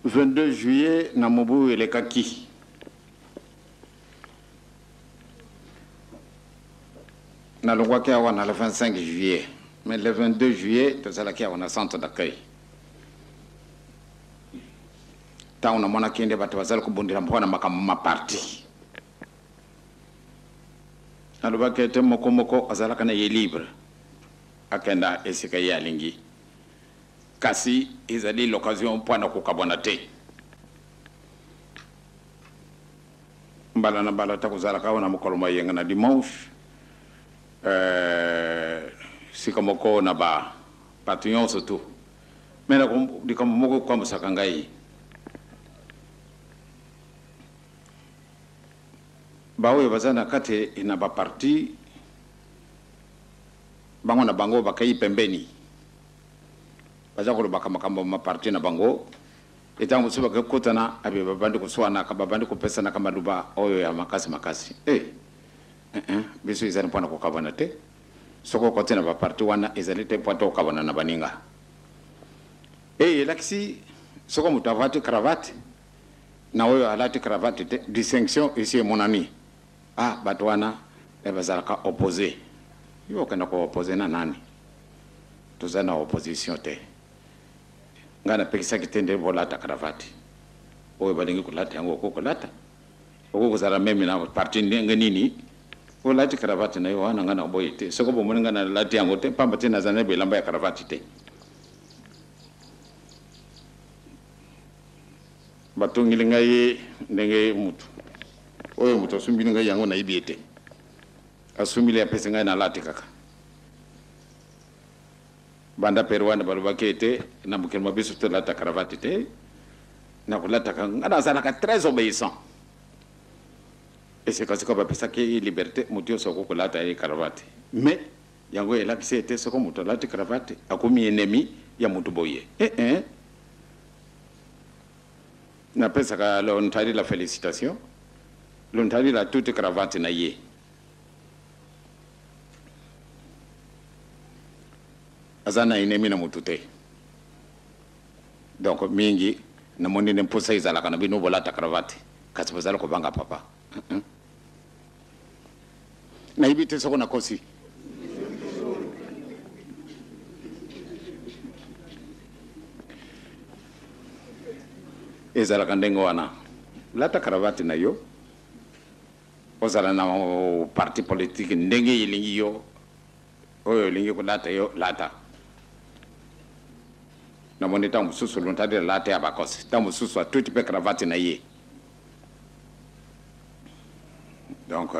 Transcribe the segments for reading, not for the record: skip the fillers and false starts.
22 juillet na mobu elekaki, nalongwaki awa na le 25 juillet, mais le 22 juillet tozalaki awa na centre d'accueil. Ntango namonaki nde bato bazali kobundela mpo na makambo ma parti, nalobaki ete moko moko azalaka na ye libre akenda esika ye alingi, kasi ezali l'occasion mpo na kokabwana te. Mbala na mbala ntango ozalaka awa na mokolo mayenga na dimanche, sika moko na ba bato nyonso tu, me na likambo moko ekwambusaka ngai, baoyo baza na kati na baparti bango na bango bakei pembeni, baza kolobaka makambo ma parti na bango. Etango mosusu bakokutana abe babandi koswanaka, babandi kopesanaka maloba oyo ya makasi makasi. Biso ezali mpona kokabwana te. Soki okoti na baparti wana, ezali te mpo ate okabwana na baninga. Elakisi soko moto avati cravate na oyo alati cravate te, distinction esi emonani. Bato wana bazalaka opposé. Yo okenda koopposer na nani? Toza na opposition te. Ngai napekisaki te nde bolata cravate. Oyo balingi kolata yango okoki kolata, okoki kozala meme na parti ndenge nini, olati cravate na yo wana, ngai naboyi te. Soko bomoni ngai nalati yango te, pamba te nazali na bilamba ya cravate te. Batongeli ngai ndenge mutu oyo moto asumbili ngai yango, nayebi ye te, asumbili apesi ngai, nalati kaka. Banda pere wana balobaki ete na mokili mwa biso tolata cravate te, nakolataka. Ngai nazalaka très obéissant. Esika sikoyo bapesaki liberté, moto nyonso akoki kolata ye cravate, mais yango elakisi ete soko moto alati cravate akomi ennemi ya moto boye. Napesaka Lontali la félicitation. Lontali la toute cravate na ye aza na ennemi na motu te. Donc mingi namoni nde mposa ezalaka na bino bolata cravate, kasi bozali kobanga papa. Nayebi te soko nakosi. Ezalaka ndenge wana. Lata cravate na yo, ozala na parti politique ndenge elingi yo, oyo elingi kolata yo, lata. Namoni ntango mosusu Lontali alata ya bakosi, ntango mosusu atuti mpe cravate na ye. Donc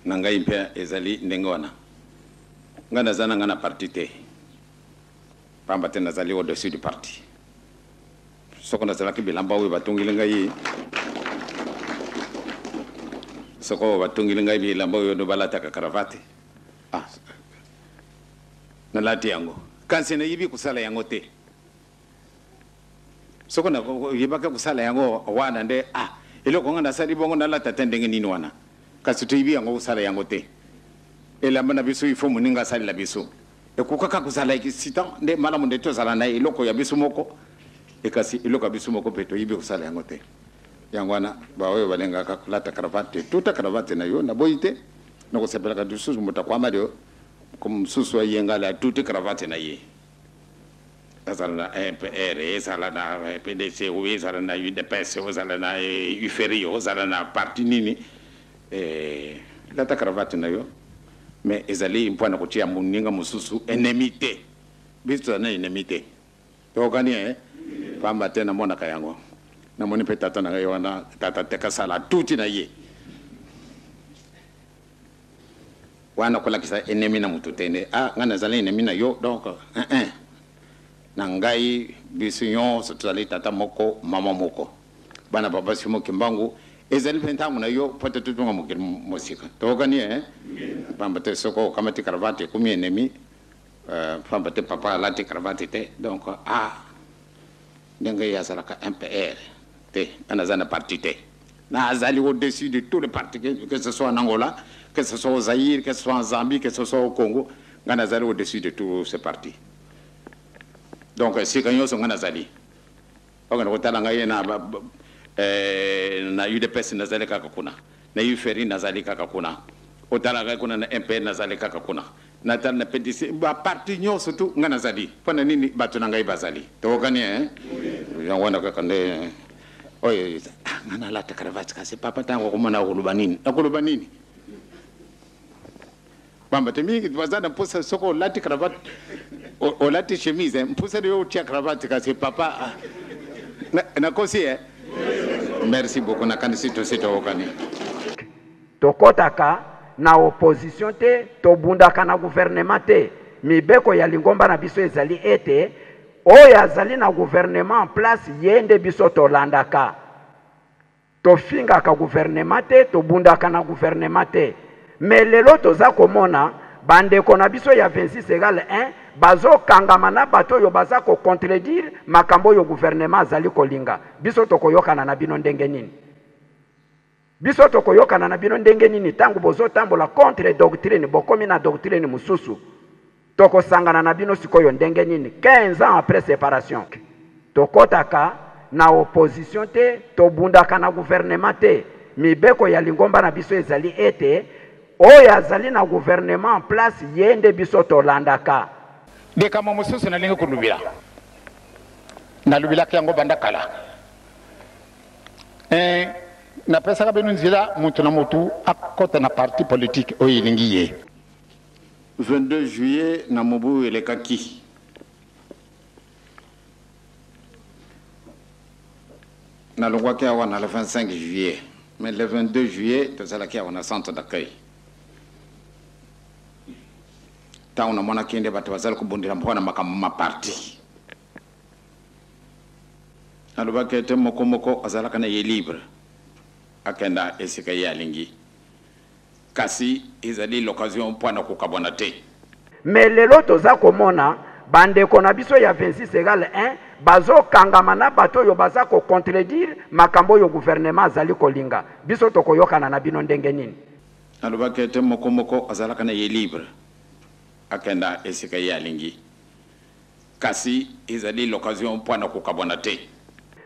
na ngai mpe ezali ndenge wana. Ngai naza na ngai na parti te, pamba te nazali au-dessus du parti. Soko nazalaki bilamba oyo batongeli ngai, soko batongeli ngai bilamba oyo ndo balataka cravate, nalati yango, kasi nayebi kosala yango te. Soko nayebaki kosala yango wana nde, eloko nga nasali bongo nalata te ndenge nini wana, kasi toyebi yango kosala yango te. Elamba na biso, ifo moninga asalela biso. Ekokaka kozala excitant nde malamu nde tozala na eloko ya biso moko, ekasi eloko ya biso moko mpe toyebi kosala yango te. Yango wana baoyo balingaka kolata cravate, tuta cravate na yo, naboyi te. Nakosepelaka lisusu moto akwama leo mosusu ayengala atuti cravate na ye, ezala na MPR, ezala na PDC, oyo ezala na UDPS, ozala na UFERI, ozala na parti nini, lata cravate na yo, mais ezali mpona kotia moninga mosusu ennemi te. Biso toza na ennemi te, tokokani pamba te namonaka yango. Namoni mpe tata na ngai wana, tata Tekasala, tuti na ye wana kolakisa ennemi na motu te nde ngai nazali ennemi na yo. Donc na ngai biso nyonso tozali tata moko, mama moko, bana papa Simon Kimbangu. Ezali mpe ntango na yo mpo te totonga mokili mosika, tokokani pamba te soko okamati cravate ekomi ennemi, pamba te papa alati cravate te. Donc ndenge ye azalaka MPR te, nga naza na parti te, nazali au-dessus de tous les partis, que ce soit en Angola, que ce soit au Zaïre, que ce soit en Zambie, que ce soit au Congo, nga nazali au-dessus de tous ces partis. Donc esika nyonso nga nazali. Okende kotala ngai na na UDPS, nazali kaka kuna, na UFRI nazali kaka kuna, otala ngai kuna na MPR nazali kaka kuna, natala na PDC, baparti nyonso tu ngai nazali. Mpo na nini? Bato na ngai bazali. Tokokani eh? Yango wana kaka nde oyo ngai nalata cravate. Kasi papa, ntango okomona akoloba nini? Akoloba nini? Pamba te mingi baza na mposa, soki olati cravate, olati chemise, mposa yo otia cravate. Kasi papa, nakosi eh? Merci beaucoup. Nakanisi tosi toyokani. Tokɔtaka na opposition te, tobundaka na gouvernement te. Mibeko ya lingomba na biso ezali ete oyo azali na gouvernement en place, ye nde biso tolandaka. Tofingaka gouvernement te, tobundaka na gouvernement te. Mais lelo toza komona bandeko na biso ya 26 égale 1 bazokangama na bato oyo baza kocontredire makambo oyo gouvernement azali kolinga. Biso tokoyokana na bino ndenge nini? Biso tokoyokana na bino ndenge nini ntango bozotambola contre doctrine, bokomi na doctrine mosusu? Tokosangana na bino sikoyo ndenge nini 15 ans après séparation? Tokɔtaka na opposition te, tobundaka na gouvernement te. Mibeko ya lingomba na biso ezali ete oyo azali na gouvernement en place, ye nde biso tolandaka. Likambo mosusu nalingi kolobela, nalobelaki yango banda kala. Napesaka bino nzela, moto na motu akɔta na parti politique oyo elingi ye. 22 juillet na mobu elekaki, nalongwaki awa na le 25 juillet, mais le 22 juillet tozalaki awa na centre d'accueil. Ntango namonaki nde bato bazali kobundela mpona makambo ma parti, nalobaki ete moko moko azalaka na ye libre akenda esika ye alingi, kasi ezali l'occasion mpona kokabwana te. Mais lelo toza komona bandeko na biso ya 26 égale 1 bazokangama na bato oyo baza kocontredire makambo oyo gouvernement azali kolinga. Biso tokoyokana na bino ndenge nini? Nalobaki ete moko moko azalaka na ye libre akenda esika ye alingi, kasi ezali l'occasion mpona kokabwana te.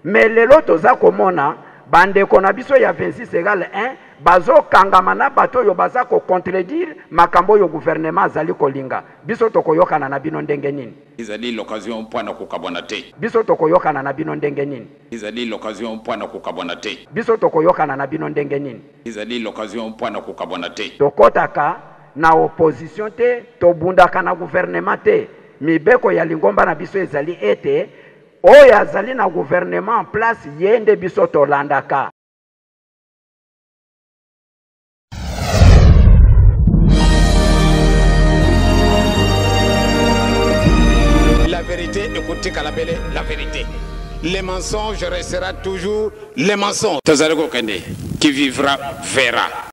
Mais lelo toza komona bandeko na biso ya 26 égale 1 bazokangama na bato oyo baza kocontredire makambo oyo gouvernement azali kolinga. Biso tokoyokana na bino ndenge nini? Ezali l'occasion mpona kokabwana te. Biso tokoyokana na bino ndenge nini? Ezali l'occasion mpona kokabwana te. Biso tokoyokana na bino ndenge nini? Ezali l'occasion mpona kokabwana te. Tokɔtaka na opposition te, tobundaka na gouvernement te. Mibeko ya lingomba na biso ezali ete oyo azali na gouvernement en place, ye nde biso tolandaka. La vérité ekotikala bele la vérité, le mensonge restera toujours le mensonge. Tozali kokende, qui vivra verra.